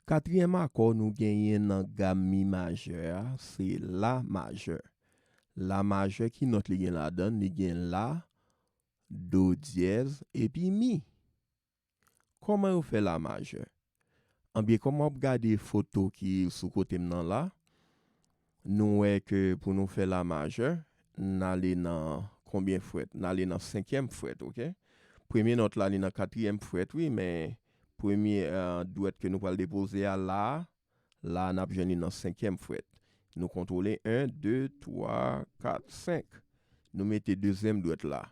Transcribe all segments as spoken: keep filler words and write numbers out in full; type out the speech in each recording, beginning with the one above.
Katriyèm akò nou genyen nan gam mi majè a, se la majè. La majè, ki nòt li gen ladan l? Li gen la, do dyèz, epi mi. Kòman yo fè la majè? Anbyen, kòm w ap gade foto ki sou kote m nan la, nou wè ke pou nou fè la majè, n ale nan konbyen frèt? N ale nan senkyèm frèt, oke? Premye nòt la, li nan katriyèm frèt, wi, men premye, eh, dwèt ke nou pral depoze a la, la, n ap jwenn li nan senkyèm frèt. Nou kontwole en, de, twa, kat, senk. Nou mete dezyèm dwèt la,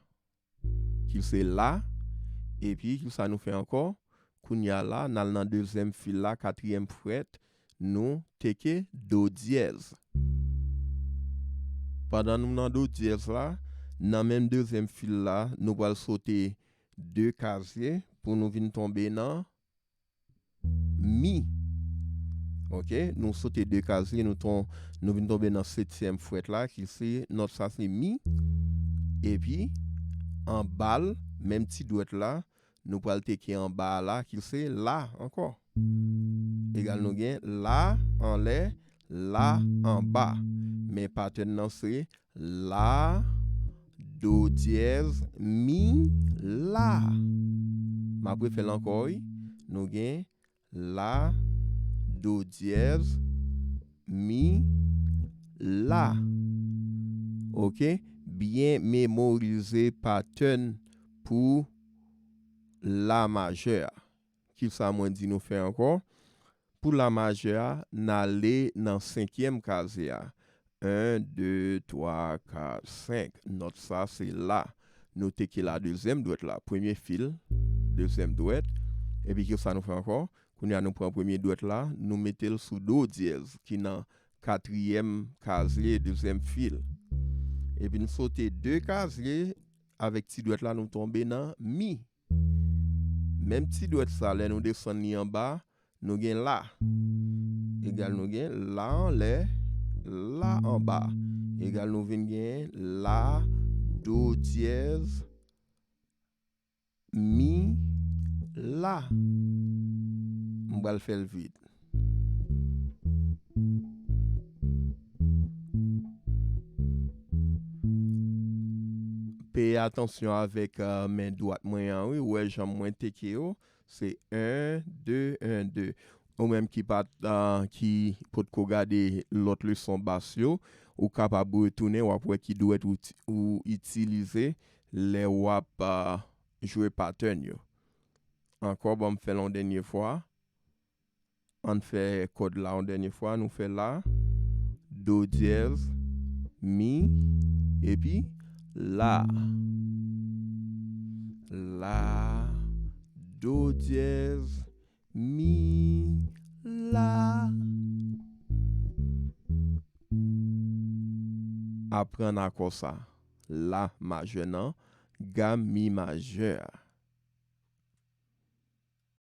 ki se la, epi ki sa nou fè ankò? Kounye a la, n al nan dezyèm fil la, katriyèm frèt, nou teke do dyèz. Pandan nou nan do dyèz la, nan menm dezyèm fil la, nou pral sote de kazye pou nou vin tonbe nan mi. Oke, nou sote de kazye, nou ton-, nou vin tonbe nan setyèm frèt la, ki se nòt sa se mi. Epi, anba l, menm ti dwèt la, nou pral teke anba a la, ki se la ankò. Egal nou gen la anlè, la anba. Men patèn nan se la, do dyèz, mi, la. M ap refè l ankò, wi. Nou gen la, do dyèz, mi, la. Oke? Byen memorize patèn pou la majè a. Ki sa mwen di nou fè ankò? Pou la majè a, n ale nan senkyèm kazye a. En, de, twa, kat, senk. Nòt sa, se la. Nou teke la dezyèm dwèt la. Premye fil, dezyèm dwèt. Epi ki sa nou fè ankò? Kounye a, nou pran premye dwèt la, nou mete l sou do dyèz, ki nan katriyèm kazye, dezyèm fil. Epi nou sote de kazye, avèk ti dwèt la, nou tonbe nan mi. Menm ti dwèt sa, lè nou desann li anba, nou gen la. Egal nou gen la anlè, la anba. Egal nou vin gen la, do dyèz, mi, la. M pral fè l vit. Peye atansyon avèk, eh, men dwat mwen an, wi. Ou wè jan mwen teke yo. Se en, de, en, de. Ou menm ki pa t, ah, ki potko gade lòt leson bas yo, ou kapab retounen, w ap wè ki dwèt ou ti-, ou itilize lè w ap, ah, jwe patèn yo. Ankò, ban m fè l yon dènye fwa. Ann fè kòd la yon dènye fwa. Nou fè la, do dyèz, mi, epi la. La, do dyèz, mi, la. Aprann akò sa. La majè nan gam mi majè a.